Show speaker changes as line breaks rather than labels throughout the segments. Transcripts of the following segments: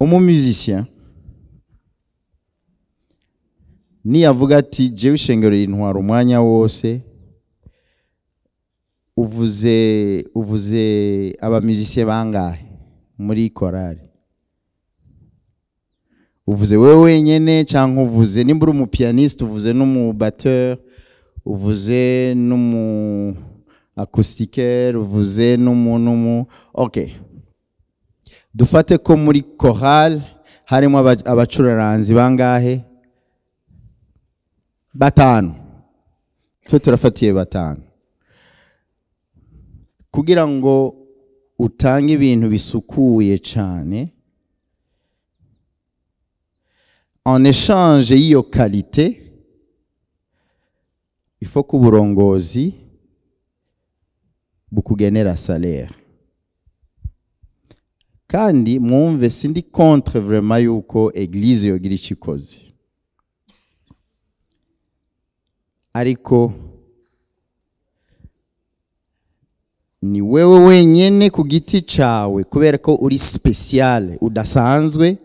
Umu musicien niyavuga ati jewe ishengero rintwara umwanya wose, uvuze aba musicien bangahe muri chorale? Uvuze wewe wenyene canke uvuze nimba uri umu pianiste, uvuze n'umu batteur, uvuze n'umu acoustiqueur, uvuze n'umu okay. Dufate ko muri chorale harimo abacuraranzi bangahe? Batanu. Twe turafatiye batanu. Kugira ngo utange ibintu bisukuye cyane, en échange y'iyo qualité, il faut ko uburongozi bukugenera salaire. Kandi mwumve, sindi contre vraiment yuko église yogira icikoze, ariko ni wewe wenyene ku giti cawe, kubera ko uri spécial udasanzwe,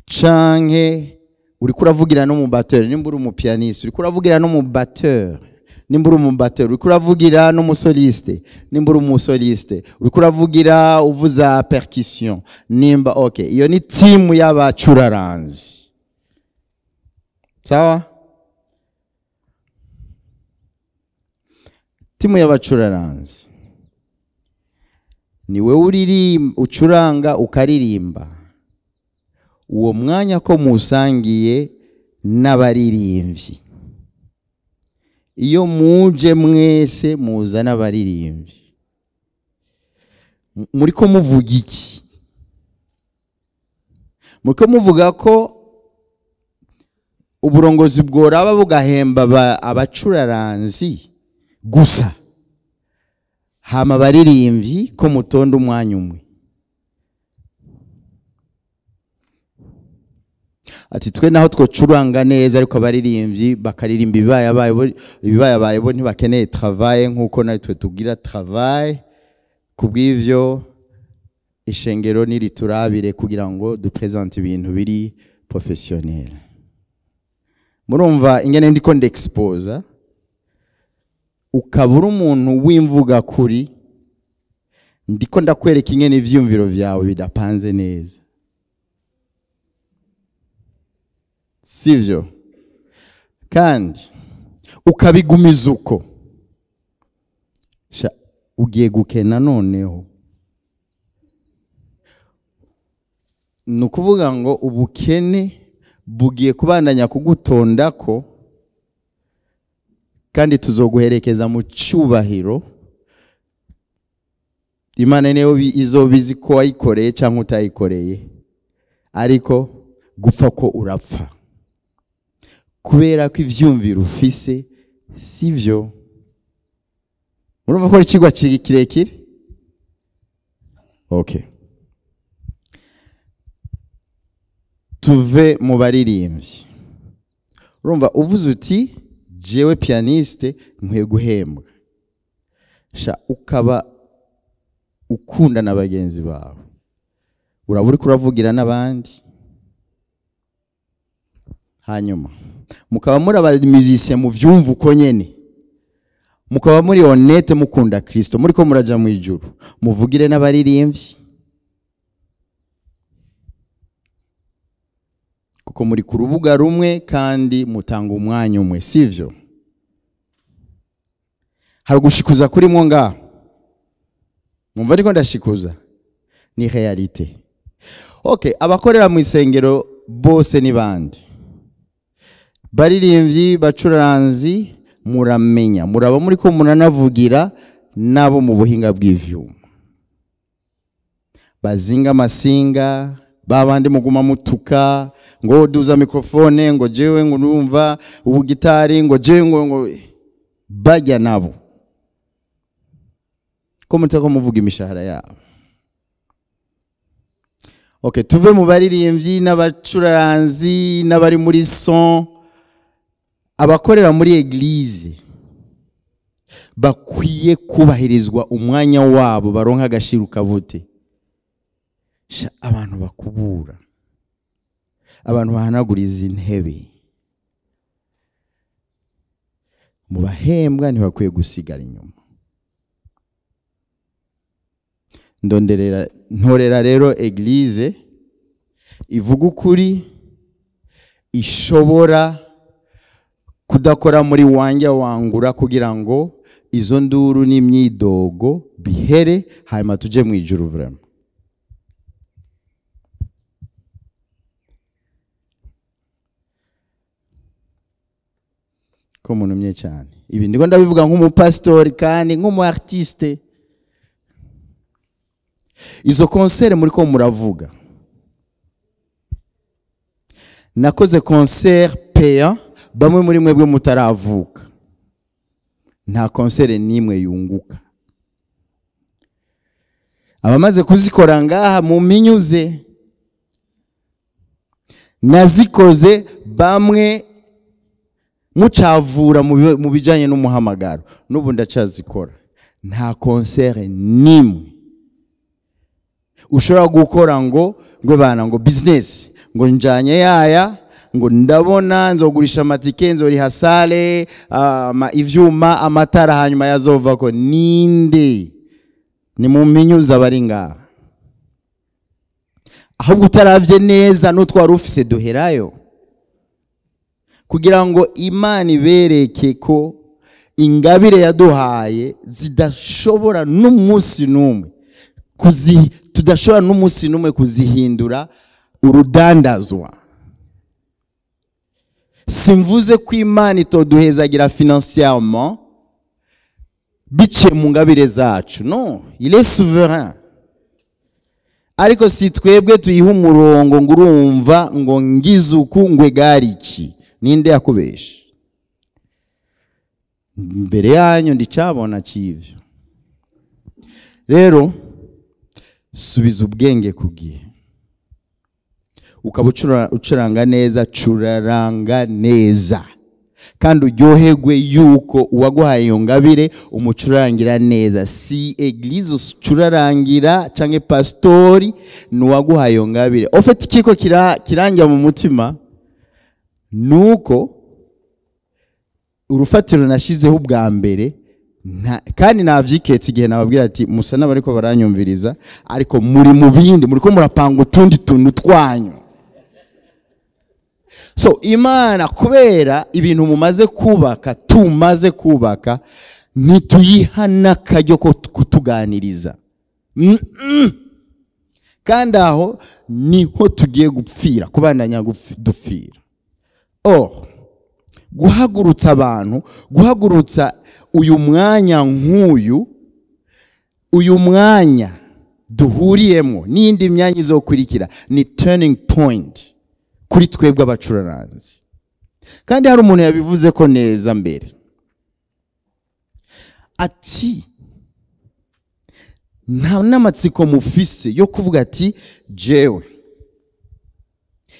canke uriko uravugira no mu batteur, nimba uri umu pianiste uriko uravugira no mu batteur, nimba uri umu batteur uriko uravugira no mu soliste, nimba uri umu soliste uriko uravugira uvuza percussion, nimba okay, iyo ni team y'abacuraranzi. Sawa? Timu y'abacuraranzi ni wewe uririmba, ucuranga ukaririmba, uwo mwanya ko musangiye n'abaririmbyi. Iyo muje mwese muza n'abaririmbyi, muriko muvuga iki? Muriko muvuga ko uburongozi bworaba bugahemba abacuraranzi gusa, hama abaririmbyi ko mutonda umwanya umwe. Ati twe naho twocuranga neza, ariko abaririmbyi bakaririmba ibibayabaye bo ntibakeneye travail nkuko natwe tugira travail. Kubw'ivyo ishengero niriturabire kugira ngo dupresente ibintu biri professionnel. Murumva ingene ndiko ndexposa, ukabura umuntu w'imvuga kuri, ndiko ndakwereka ingene ivyumviro vyawe bidapanze neza, sivyo? Kandi ukabigumiza uko, sha ugiye gukena. Noneho ni ukuvuga ngo ubukene bugiye kubandanya kugutondako, kandi tuzoguherekeza mu cyubahiro. Imana niyo izobizi ko wayikoreye cyangwa utayikoreye, ariko gupfa ko urapfa kubera ko ivyumviro ufise sivyo. Murumva ko ari ikigwa kirekire? Okay, tuve mu baririmbyi. Urumva uvuze uti jewe pianiste nkwiye guhembwa, sha ukaba ukunda na bagenzi bawe, uraba uriko uravugira n'abandi, hanyuma mukaba muri aba musicien mu vyumva uko nyene, mukaba muri honnête, mukunda Kristo, muriko muraja mu ijuru, muvugire n'abaririmbyi, kuko muri ku rubuga rumwe kandi mutanga umwanya umwe, sivyo? Hari gushikuza kuri mwo ngaho, mwumva ariko ndashikuza, ni réalité. Okay, abakorera mu isengero bose ni bande? Baririmbyi, bacuranzi, muramenya muraba muri ko munanavugira nabo mu buhinga bw'ivyuma, bazinga amasinga, babandi muguma mutuka ngo duza microphone, ngo jewe ngo numva ubugitari, ngo jewe ngo bajya nabo ko mutako muvuga imishahara yabo. Okay, tuve mu baririmbyi n'abacuraranzi n'abari muri son. Abakorera muri église bakwiye kubahirizwa umwanya wabo, baronka agashiruka bute. Sha abantu bakubura Abantu bahanaguriza intebe mu bahembwa ntibakwiye gusigara inyuma. Ndonderera ntorera rero église ivuga ukuri, ishobora kudakora muri wanjye wangura kugira ngo izo nduru n'imyidogo bihere, hanyuma tuje mu ijuru vraiment. Ko munumye cyane ibi ndiko ndabivuga nk'umupastori kandi nk'umu artiste. Izo concert muri ko muravuga, nakoze concert payant bamwe muri mwebwe mutaravuka, nta concert nimwe yunguka. Abamaze kuzikora ngaha mu minyuze, nazikoze bamwe mucavura mu bijanye n'umuhamagaro, n'ubu ndacazikora. Nta concert nimwe ushobora gukora ngo ngwe bana ngo business, ngo njanye yaya, ngo ndabona nzogurisha amatike, nzoriha sale, ivyuma, amatara, hanyuma yazova ko ninde? Ni mu minyuza bari ngaha. Ahubwo utaravye neza n'utwara ufise duherayo, kugira ngo Imana ibereke ko ingabire yaduhaye zidashobora n'umunsi n'umwe tudashobora n'umunsi n'umwe kuzihindura urudandazwa. Simvuze ko Imana itoduhezagira financièrement biciye mu ngabire zacu, non, il est souverain. Ariko si twebwe tuyiha umurongo ngo urumva ngo ngizuku ngwe gari iki, ninde yakubesha? Mbere yanyu ndicabona cy'ivyo. Rero subiza ubwenge ku gihe, ukaba ucuranga neza, curaranga neza, kandi uryoherwe yuko uwaguhaye iyo ngabire umucurangira neza. Si église ucurarangira canke pastori, ni uwaguhaye iyo ngabire. Au fait kiriko kirangira mu mutima nuko urufatiro nashizeho ubwa mbere, kandi navyiketse igihe nababwira ati musa n'abariko baranyumviriza, ariko muri mu bindi muriko murapanga utundi tuntu twanyu. So Imana kubera ibintu mumaze kubaka, tumaze kubaka, ntituyiha n'akaryo ko kutuganiriza. Kandi aho niho tugiye gupfira, kubandanya dupfira. Or guhagurutsa abantu, guhagurutsa uyu mwanya nk'uyu, uyu mwanya duhuriyemo n'indi myanya izokurikira, ni turning point kuri twebwe abacuraranzi. Kandi hari umuntu yabivuze ko neza mbere, ati nta n'amatsiko mufise yo kuvuga ati jewe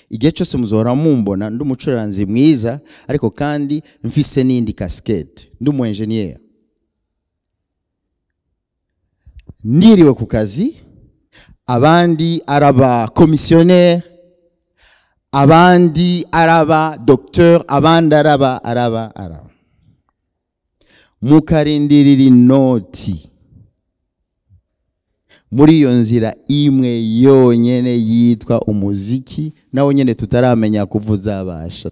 igihe cyose muzohora mumbona ndi umucuranzi mwiza, ariko kandi mfise n'indi casquette, ndi umu engineer, niriwe ku kazi, abandi araba commissionnaire, abandi araba docteur, abandi araba araba araba, mukarindirira inoti muri iyo nzira imwe yonyene yitwa umuziki, nawo nyene tutaramenya kuvuza abasha.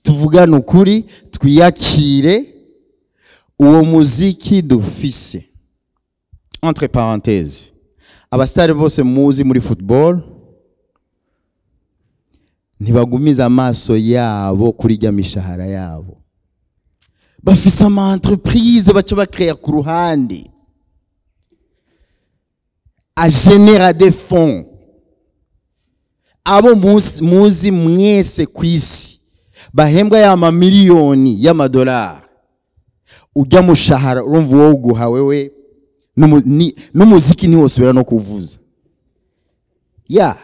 Tuvugane ukuri, twiyakire uwo muziki dufise. Entre parenthèses, abastari bose muzi muri football ntibagumiza amaso yabo kuri rya mishahara yabo, bafise ama entreprise baca bakrea ku ruhande a générer des fonds. Abo muzi mwese kwisi bahembwa ya mamiliyoni y'amadolari, ujya mushahara urumva wowe uguha wewe n'umuziki ntiwosubira no kuvuza ya,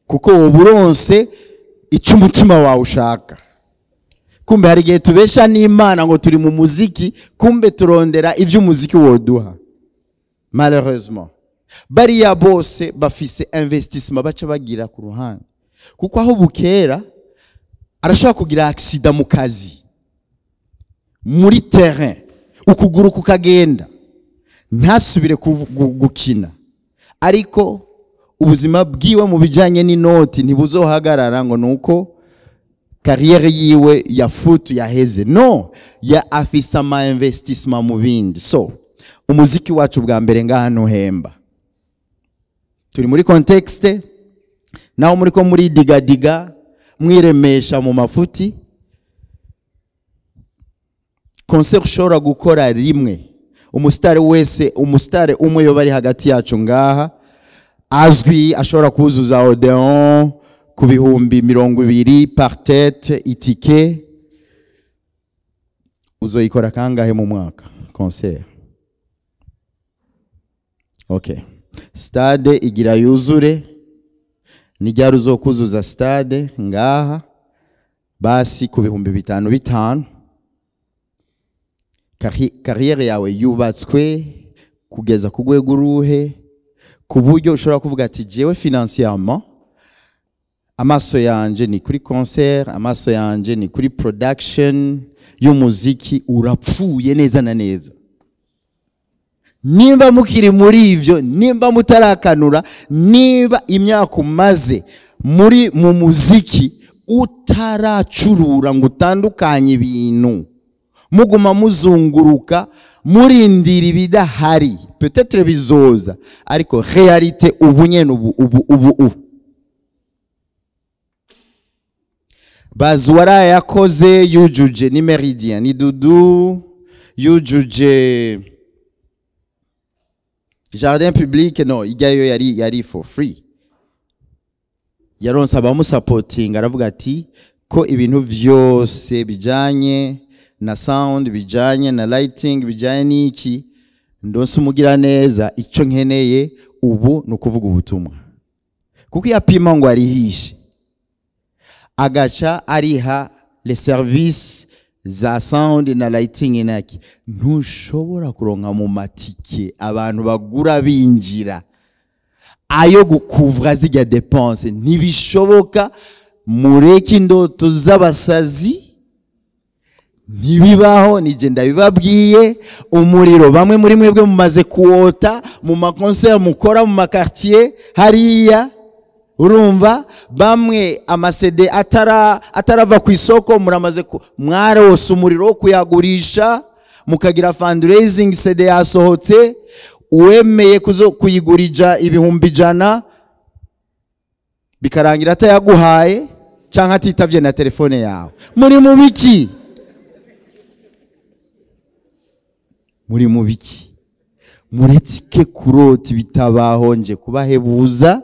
kuko woburonse icyo umutima wawe ushaka. Kumbe hari igihe tubesha n'Imana ngo turi mu muziki, kumbe turondera ivyo umuziki woduha. Malheureusement bariya bose bafise investissement baca bagira ku ruhande. Kuko aho bukera arashobora kugira accident mu kazi, muri terrain, ukuguru kukagenda, ntasubire gukina, ariko ubuzima bwiwe mu bijanye n'inoti ntibuzohagarara ngo nuko carrière yiwe ya foot yaheze. No, ya afisa ama investissement mu bindi. So umuziki wacu bwa mbere ngaha ntuhemba. Turi muri contexte naho muri ko muri digadiga mwiremesha mu mafuti. Concert ushobora gukora rimwe, umusitari wese, umusitari umwe yoba ari hagati yacu ngaha azwi, ashobora kuzuza Odeon ku 20,000 par tête itike, uzoyikora kangahe mu mwaka concert? Okay, stade igira yuzure, nijyari uzokuzuza stade ngaha basi ku 5,000 5? Carrière yawe yubatswe kugeza ku rwego uruhe ku buryo ushobora kuvuga ati jewe financièrement amaso yanje ni kuri concert, amaso yanje ni kuri production y'umuziki? Urapfuye neza na neza nimba mukiri muri ivyo, nimba mutarakanura, niba imyaka umaze muri mu muziki utaracurura ngo utandukanye ibintu, muguma muzunguruka murindira ibidahari. Peut-être bizoza, ariko réalité ubu nyene, ubu ubu ubu ubu bazi warayakoze yujuje ni Méridien, ni Dudu yujuje jardin public. No ijyayo yari for free, yaronse abamusapotinga, aravuga ati ko ibintu vyose bijanye na sound, bijanye na lighting, bijanye n'iki, ndonse umugira neza, icyo nkeneye ubu ni ukuvuga ubutumwa. Kuko iyo apima ngo arihishe, agaca ariha les services za sound na lighting naki, ntushobora kuronka mu matike abantu bagura binjira ayo gukuvra zijya dépense. Ntibishoboka. Mureke indoto z'abasazi, ntibibaho. Nije ndabibabwiye. Umuriro bamwe muri mwebwe mumaze kuwota mu ma concert mukora mu ma quartier hariya, urumva bamwe ama CD atarava ku isoko muramaze mwarose umuriro wo kuyagurisha, mukagira fundraising. CD yasohotse, uwemeye kuzo kuyigurija 100,000, bikarangira atayaguhaye canke atitavye na telefone yawe. Muri mu biki? Muri mu biki? Muretse kurota bitabaho. Nje kubahebuza,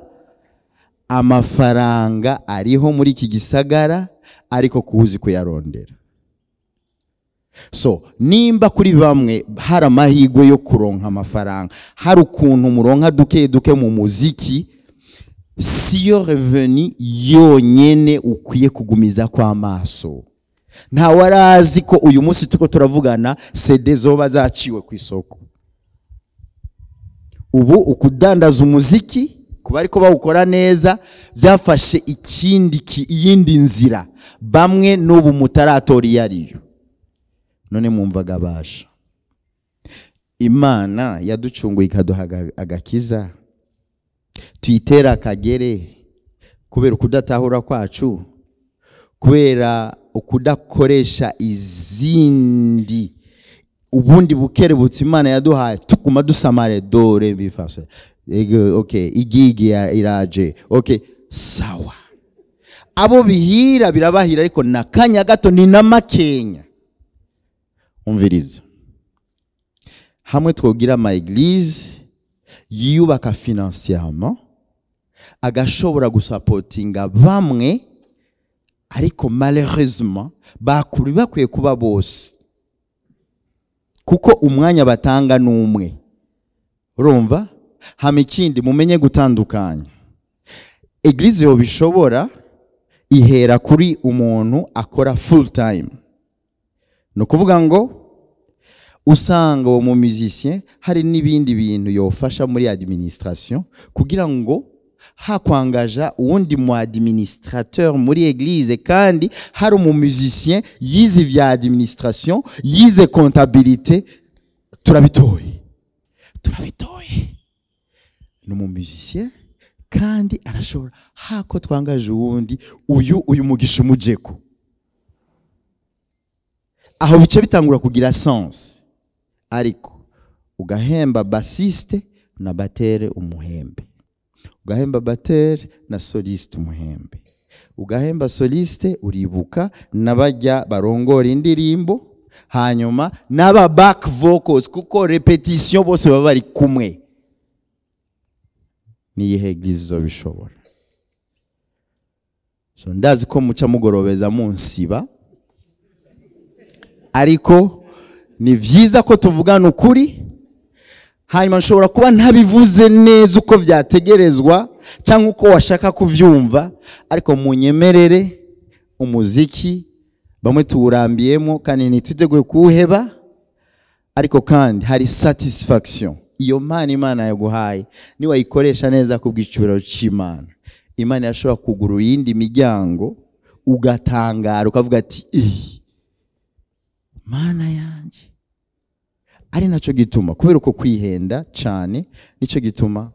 amafaranga ariho muri iki gisagara, ariko kuzi kuyarondera. So nimba kuri bamwe hari amahirwe yo kuronka amafaranga, hari ukuntu muronka duke duke mu muziki, siyo revenu yonyene ukwiye kugumiza kw'amaso. Ntawe arazi ko uyu munsi tuko turavugana CD zoba zaciwe ku isoko. Ubu ukudandaza umuziki kuba ariko bawukora neza byafashe ikindi iyindi nzira, bamwe n'ubu mutaratora iyo ariyo. None mwumvaga basha Imana yaducunguye ikaduha agakiza, tuyitera akagere kubera ukudatahura kwacu, kubera ukudakoresha izindi ubundi bukerebutse Imana yaduhaye, tuguma dusamare dore bifashe. Okay, igigi iraje, okay, sawa. Abo bihira birabahira, ariko nakanya gato ni namakenya. Umviriza, hamwe twogira ama église yiyubaka financièrement, agashobora gusapotinga bamwe, ariko malheureusement bakuri bakwiye kuba bose, kuko umwanya batanga n'umwe. Urumva? Hama ikindi mumenye gutandukanya. Église yo bishobora ihera kuri umuntu akora full time. No kuvuga ngo usanga uwo mu musicien hari n'ibindi bintu yofasha muri administration kugira ngo Hakwangaja uwundi mu administrateur muri église, kandi hari umu musicien yize ivya administration, yize comptabilité. Turabitoye, turabitoye, ni umu musicien kandi arashobora. Hako twangaje uwundi, uyu mugisha umujeko. Aho bice bitangura kugira sens. Ariko ugahemba bassiste na batteur umuhembe, ugahemba batteur na soliste umuhembe, ugahemba soliste, uribuka n'abajya barongora indirimbo, hanyuma n'aba back vocals, kuko répétition bose baba bari kumwe. Niyihe église izobishobora? So ndazi ko muca mugorobeza munsiba, ariko ni vyiza ko tuvugana ukuri. Hanyuma nshobora kuba ntabivuze neza uko vyategerezwa cyangwa uko washaka kuvyumva, ariko munyemerere, umuziki bamwe tuwurambiyemo kandi ntitwiteguye kuwuheba. Ariko kandi hari satisfaction iyo mpano Imana yaguhaye niwayikoresha neza ku bw'icubahiro c'Imana, Imana irashobora kugurura iyindi miryango, ugatangara ukavuga ati: "Ih, Mana yanje!" Ari nacyo gituma, kubera uko kwihenda cane, nicyo gituma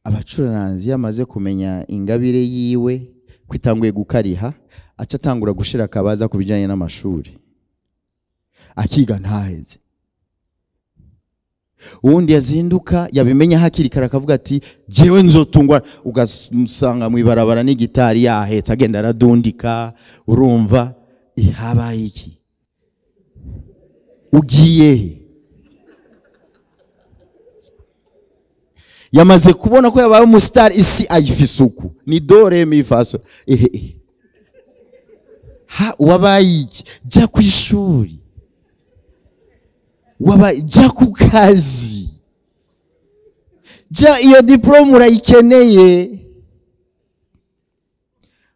abacuranzi iyo amaze kumenya ingabire yiwe ko itanguye gukariha, aca atangura gushira akabaza ku bijyanye n'amashuri, akiga ntaheze. Uwundi yazinduka yabimenya hakiri kare akavuga ati: "Jewe nzotungwa." Ugasanga mu ibarabara n'igitari yahetse, agenda aradundika. Urumva habaye iki? Ugiye he? Yamaze kubona ko yabaye umusitari, isi ayifise uku ni do re mi fa so. Ehe ehe, ha, wabaye iki? Jya ku ishuri, wabaye, jya ku kazi, jya, iyo diplôme urayikeneye.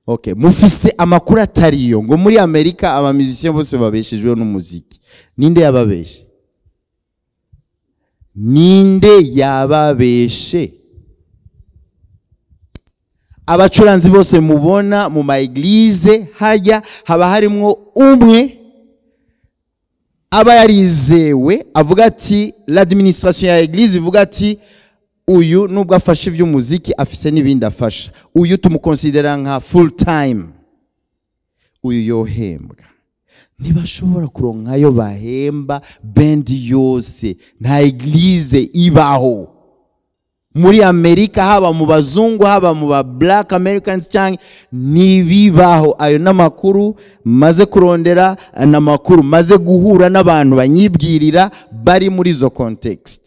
Okay, mufise amakuru atariyo ngo muri Amerika aba musiciens bose babeshejweho n'umuziki. Ninde yababeshe? Ninde yababeshe? Abacuranzi bose mubona mu ma église hajya haba harimwo umwe aba yarizewe, avuga ati, l'administration ya église ivuga ati: "Uyu nubwo afashe iby'umuziki, afise n'ibindi afasha. Uyu tumukonsidera nka full time, uyu yohembwa." Ntibashobora kuronkayo bahemba band yose. Nta église ibaho muri Amerika, haba mu bazungu, haba mu ba Black Americans cyangwa, ntibibaho. Ayo n'amakuru maze kurondera, n'amakuru maze guhura n'abantu banyibwirira bari muri izo context.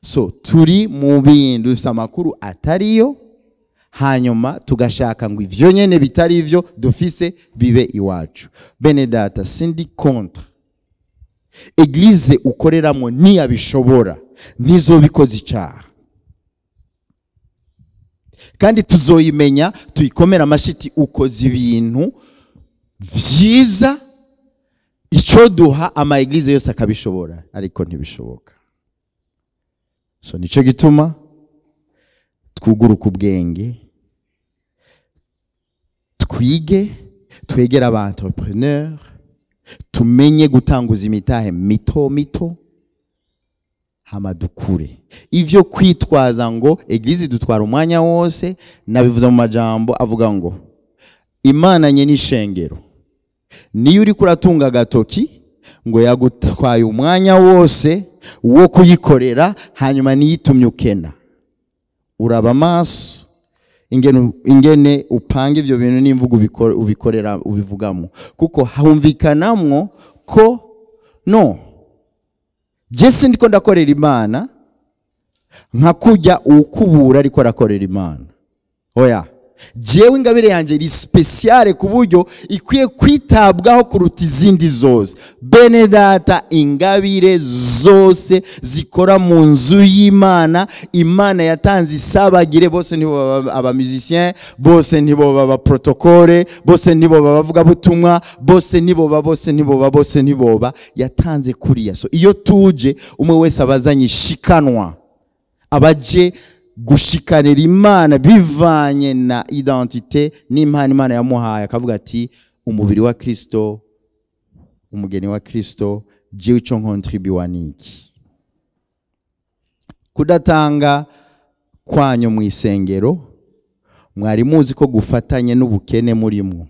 So turi mu bintu dufite amakuru atariyo, hanyuma tugashaka ngo ivyo nyene bitari ivyo dufise bibe iwacu. Bene data, sindi contre église ukoreramo. Ntiyabishobora, ntizobikoze icyaha, kandi tuzoyimenya, tuyikomera amashiti: ukoze ibintu vyiza. Icyo duha ama église yose akabishobora, ariko ntibishoboka. So nicyo gituma twuguruka ubwenge, twige, twegere aba entrepreneur, tumenye gutanguza imitahe mito mito, hama dukure. Ivyo kwitwaza ngo église dutwara umwanya wose, nabivuze mu majambo avuga ngo Imana nye n'ishengero. Niyo uri kuratunga agatoki ngo yagutwaye umwanya wose wo kuyikorera, hanyuma niyitumye ukena, uraba amaso ingene upanga ivyo bintu n'imvugo ubikorera ubivugamo, kuko humvikanamwo ko no je sindiko ndakorera Imana nka kujya ukubura ariko arakorera Imana. Oya, jewe ingabire yanjye iri spéciale ku buryo ikwiye kwitabwaho kuruta izindi zose. Bene data, ingabire zose zikora mu nzu y'Imana, Imana yatanze isabagire. Bose nibo baba aba musicien, bose nibo baba protocole, bose nibo baba abavugabutumwa, bose nibo ba, bose nibo ba, bose nibo ba yatanze kuriya. So iyo tuje, umwe wese abazanye ishikanwa, abaje. gushikanira Imana bivanye na identité n'impano Imana yamuhaye, akavuga ati umubiri wa Kristo, umugeni wa Kristo, jewe ico nkontribuwa niki. Kudatanga kwanyu mu isengero mwari muzi ko gufatanye n'ubukene murimo.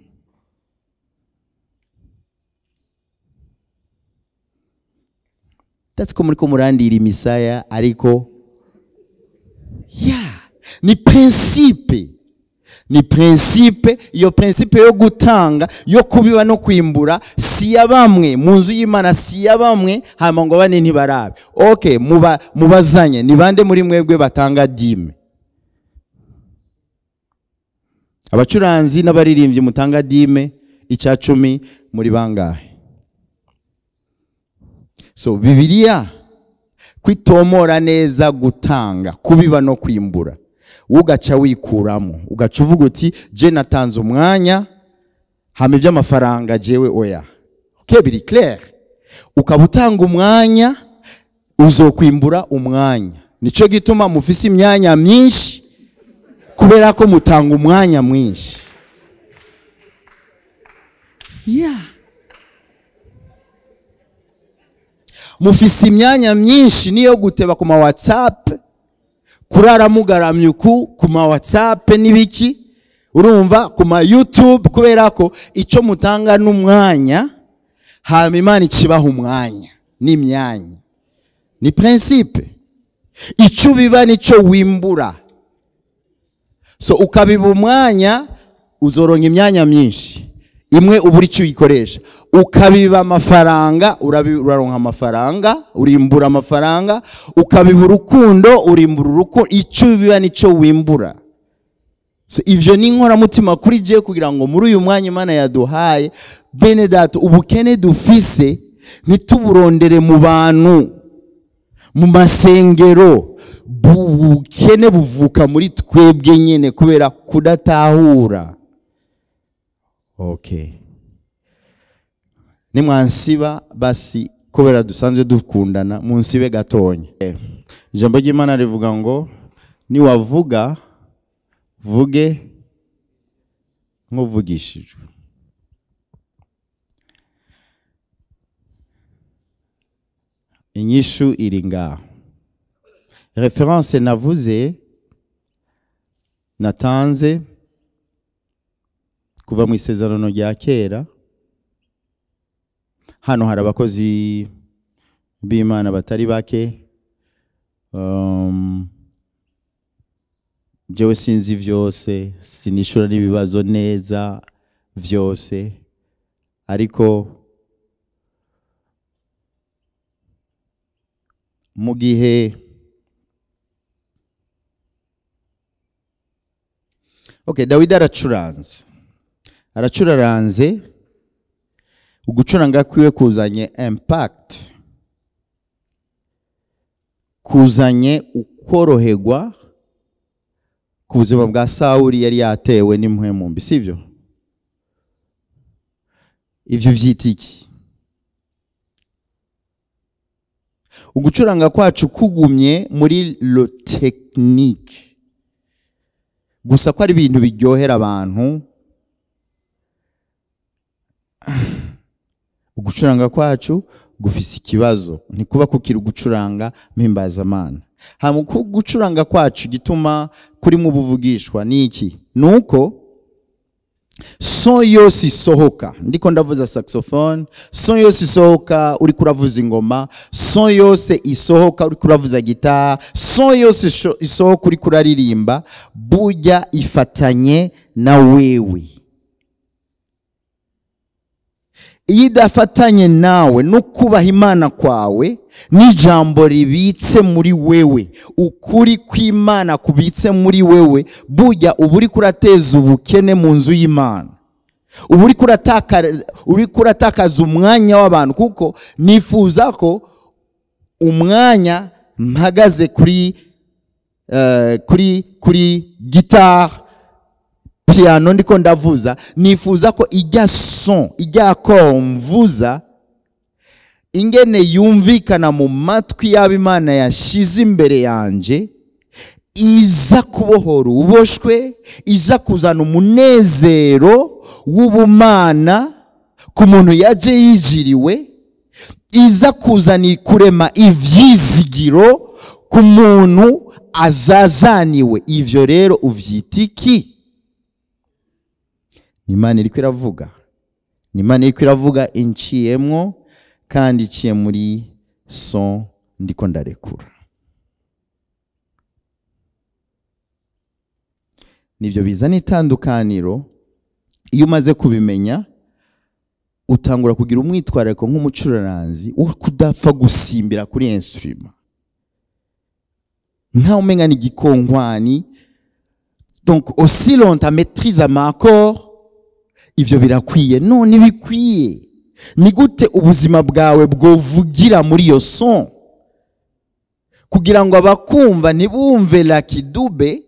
That's ko muriko murandira imisaya, ariko yeah, ni principe, ni principe. Iyo principe yo gutanga, yo kubiba no kwimbura, si ya bamwe mu nzu y'Imana, si ya bamwe hama ngo bane ntibarabe. Okay, mubazanye ni bande muri mwebwe batanga dime? Abacuranzi n'abaririmbyi mutanga dime icya 10 muri bangahe? So Bibiliya kwitomora neza gutanga, kubiba no kwimbura, ugaca wikuramo, ugaca uvuga uti je natanze umwanya hama iby'amafaranga jewe oya. Okay, biri clair. Ukaba utanga umwanya uzokwimbura umwanya. Nico gituma mufise imyanya myinshi, kubera ko mutanga umwanya mwinshi. Yeah. Mufise imyanya myinshi niyo guteba ku ma WhatsApp, kurara mugaramye ku ma WhatsApp nibiki, urumva ku ma YouTube, kubera ko ico mutanga n'umwanya, hama Imana ikibaha umwanya n'imyanya. Ni principe. Ico biba nico wimbura. So ukabiba umwanya uzoronka imyanya myinshi, imwe uburi cyo uyikoresha. Ukabiba amafaranga uraronka amafaranga, urimbura amafaranga. Ukabiba urukundo urimbura urukundo. Icyo biba nico wimbura. So ivyo ni inkoramutima kuri je, kugira ngo muri uyu mwanya Imana yaduhaye, bene data, ubukene dufise ntituburondere mu bantu, mu masengero. Ubukene buvuka muri twebwe nyene kubera kudatahura. Okay, nimwansiba basi, kubera dusanzwe dukundana, munsibe gatonya. Ijambo ry'Imana rivuga ngo niwavuga vuge nk'uvugishijwe. Inyishu iri ngaho. Reference navuze natanze kuva mu isezerano rya kera. Hano hari abakozi b'Imana batari bake. Jewe sinzi vyose, sinishura n'ibibazo neza vyose, ariko mu gihe okay, Dawidi aracuranze, aracuraranze, ugucuranga kwiwe kuzanye impact, kuzanye ukoroherwa ku buzima bwa Sawuli yari yatewe n'impwemu mbi, sivyo? Ivyo vyita iki? Ugucuranga kwacu kugumye muri lo technique gusa, ko ari ibintu biryohera abantu. Ugucuranga kwacu gufise ikibazo, ntikuba kukiri ugucuranga mpimbazamana. Hama gucuranga kwacu gituma kuri mu buvugishwa niki? Nuko son yose isohoka, ndiko ndavuza saxophone, son yose isohoka uri kuravuza ingoma, son yose isohoka uri kuravuza guitar, son yose isohoka uri kuraririmba, burya ifatanye na wewe. Iyo idafatanye nawe no kubaha Imana kwawe n'ijambo ribitse muri wewe, ukuri kw'Imana kubitse muri wewe, burya uba uri kurateza ubukene mu nzu y'Imana, uba uri kuratakaza umwanya w'abantu. Kuko nifuza ko umwanya mpagaze kuri guitar, piano ndiko ndavuza, nifuza ko ijya son, ijya accord mvuza ingene yumvikana mu matwi y'abimana yashize imbere yanje, iza kubohora uboshwe, iza kuzana umunezero w'ubumana ku muntu yaje yijiriwe, iza kuzana kurema ivyizigiro ku muntu azazaniwe. Ivyo rero uvyita iki? Ni Imana iriko iravuga, ni Imana iriko iravuga inciyemwo kandi iciye muri son ndiko ndarekura. Nivyo bizana itandukaniro. Iyo umaze kubimenya utangura kugira umwitwarariko nk'umucuraranzi wo kudapfa gusimbira kuri instrument, nta umenga ni igikonkwani. Donc aussi longtemps maîtrise ama accord, ivyo birakwiye. None bikwiye ni gute ubuzima bwawe bwovugira muri iyo son kugira ngo abakumva ntibumve Lucky Dube,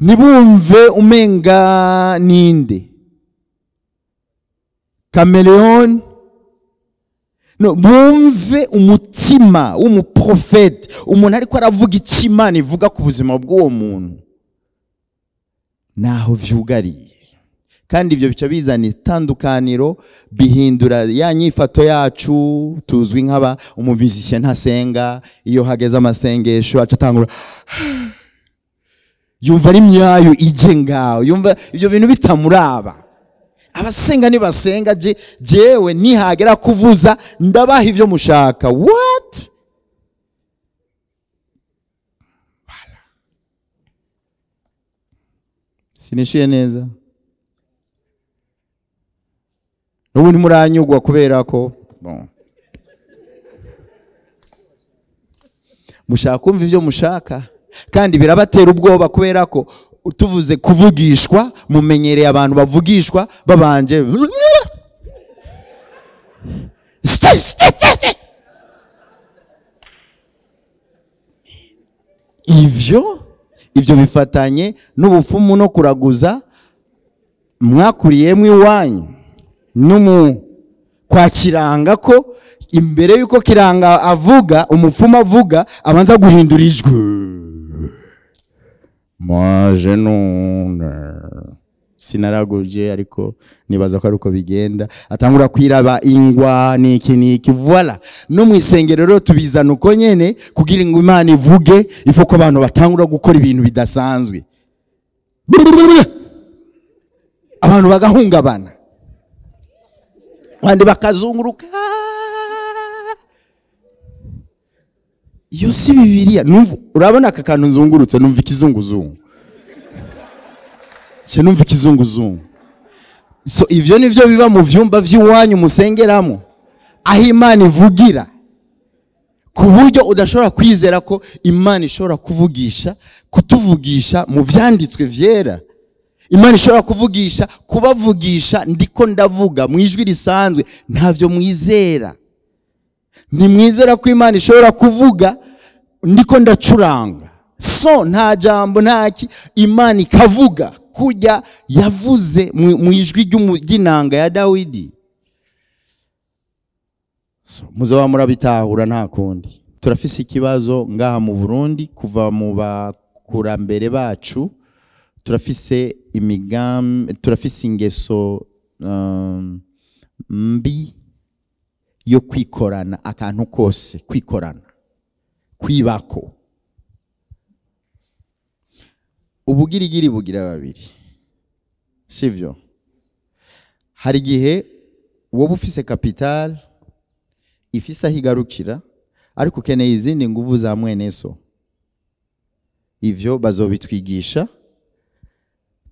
ntibumve umenga ninde Chameleone, no bumve umutima w'umuprofete, umuntu ariko aravuga icyo Imana ivuga ku buzima bw'uwo muntu naho vyugariye. Kandi ivyo bica bizana itandukaniro, bihindura ya nyifato yacu. Tuzwi nk'aba umumuzicien ntasenga, iyo hageze amasengesho aca atangura yumva ari myayo ije ngaho, yumva ivyo bintu bitamuraba. Abasenga nibasenga, jewe nihagera kuvuza ndabaha ivyo mushaka. What? Voilà. Sinishiye neza. N'ubu ntimuranyugwa kubera ko bon, mushaka kumva ivyo mushaka, kandi birabatera ubwoba kubera ko tuvuze kuvugishwa mumenyereye abantu bavugishwa babanje ivyo bifatanye n'ubupfumu no kuraguza mwakuriyemwe iwanyu numu kwa Kiranga, ko imbere yuko Kiranga avuga, umupfumu avuga abanza guhindura ijwi. Moi je non sinaraguje, ariko nibaza ko aruko bigenda, atangura kwiraba ingwa niki niki. Voilà, no mu isengero rero tubizana uko nyene kugira ngo Imana ivuge, ifo ko abantu batangura gukora ibintu bidasanzwe, abantu bagahungabana, abandi bakazunguruka. Iyo si Bibiliya. Numva urabona aka kantu nzungurutse, numva ikizunguzungu, cyo numva ikizunguzungu. So ivyo nivyo biba mu vyumba vy'iwanyu musengeramo, aho Imana ivugira, ku buryo udashobora kwizera ko Imana ishobora kuvugisha, kutuvugisha mu vyanditswe vyera. Imana ishobora kuvugisha, kubavugisha ndiko ndavuga mu ijwi risanzwe, ntavyo mwizera. Ntimwizera ko Imana ishobora kuvuga ndiko ndacuranga, so nta jambo ntaki, Imana ikavuga kujya yavuze mu ijwi ry'inanga ya Dawidi. So muzoba murabitahura nta kundi. Turafise ikibazo ngaha mu Burundi kuva mu bakurambere bacu, turafise imigambi, turafise ingeso mbi yo kwikorana akantu kose, kwikorana, kwibako. Ubugirigiri bugira babiri, sivyo? Hari gihe wowe ufise capital ifise aho igarukira, ariko ukeneye izindi nguvu za mwene so. Ivyo bazobitwigisha.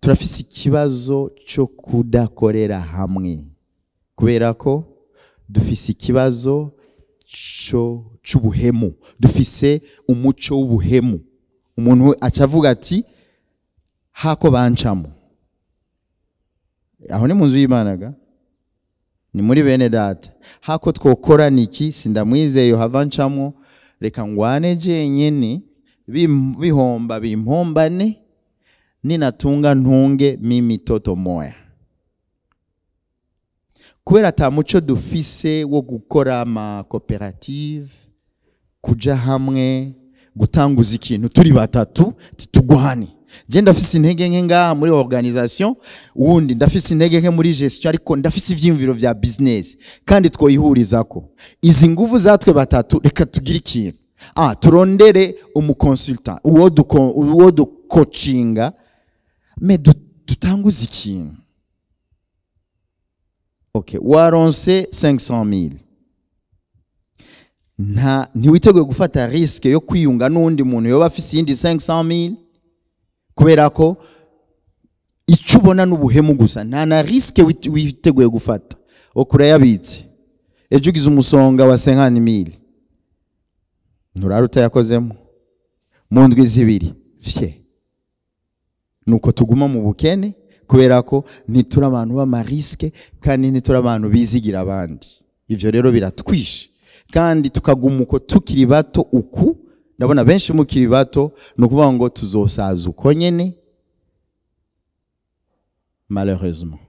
Turafise ikibazo cyo kudakorera hamwe, kubera ko dufise ikibazo c'ubuhemu, dufise umuco w'ubuhemu. Umuntu acavuga ati hako bancamo. Aho ni mu nzu y'Imana ga, ni muri bene data. Hako twokora niki, sindamwizeye hava ncamo, reka ngwane jenyene, bihomba bimpombane, ninatunga ntunge mimi toto moya. Kubera ata muco dufise wo gukora ama koperative, kuja hamwe, Gutanguza ikintu turi batatu, tugwane. Je ndafise intege nke ngaha muri organisation, uwundi ndafise intege nke muri gestion, ariko ndafise ivyiyumviro vya business kandi twoyihurizako. Izi nguvu zatwe batatu, reka tugire ikintu. Turondere umu consultant, uwo dukocinga, mais dutanguze ikintu. Okay, waronse 500,000, nta ntiwiteguye gufata risque yo kwiyunga n'undi muntu yoba afise iyindi 500,000, kubera ko icyo ubona n'ubuhemu gusa, nta na risque witeguye gufata. Okurayabitse, ejo ugize umusonga wa 50,000, nturara utayakozemo mu ndwi 2 fye. Nuko tuguma mu bukene, kubera ko ntituri abantu b'ama risques kandi ntituri abantu bizigira abandi. Ivyo rero biratwishe kandi tukaguma uko tukiri bato. Uku ndabona benshi mukiri bato, ni ukuvuga ngo tuzosaza uko nyene, malheureusement.